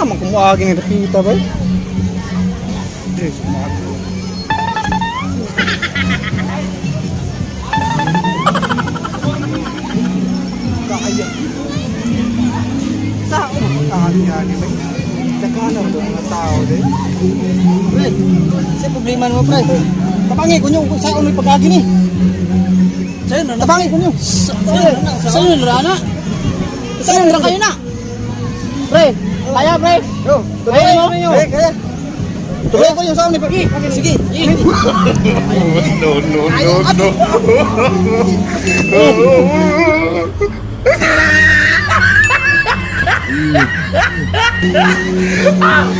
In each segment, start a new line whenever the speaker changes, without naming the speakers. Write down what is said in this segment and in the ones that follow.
Asa man kumuagi ni dapita bay? Dili kumuagi. Kaya. Sa pag-agi bay. Daghan ra mga tao day. Pre, sa problema mo pre. Tabangi ko nyo kung saan may pag-agi ni.
Sayo na.
Tabangi ko nyo.
Sayo na na. Sayo na kayo na. Pre, kaya pre.
Yo,
Kaya mo?
Pre, kaya. Tuloy ko yung saan ni pag. Sige.
No, no, no, no.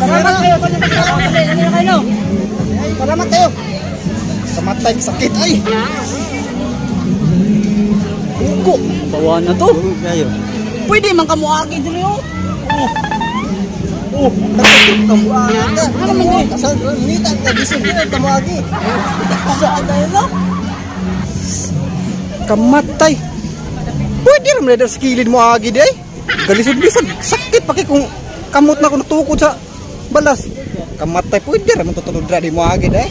Salamat kayo sa inyong pagkakataon. Ano na kayo?
Salamat kayo. Kamatay sakit ay. Ugo.
Bawa na to.
Kayo.
Pwede man kamuagi diri oh.
Oh, nagkatulog ka mo aga. Ano man yun? Kasal, nita, nagising ka, tamuagi.
Saan tayo no?
Kamatay. Pwede rin mo sa kilid mo agi di ay. Galisod-lisod, sakit pa kay kung kamot na ko natukod sa balas. Kamatay, pwede rin mo tutulog di mo agi di ay.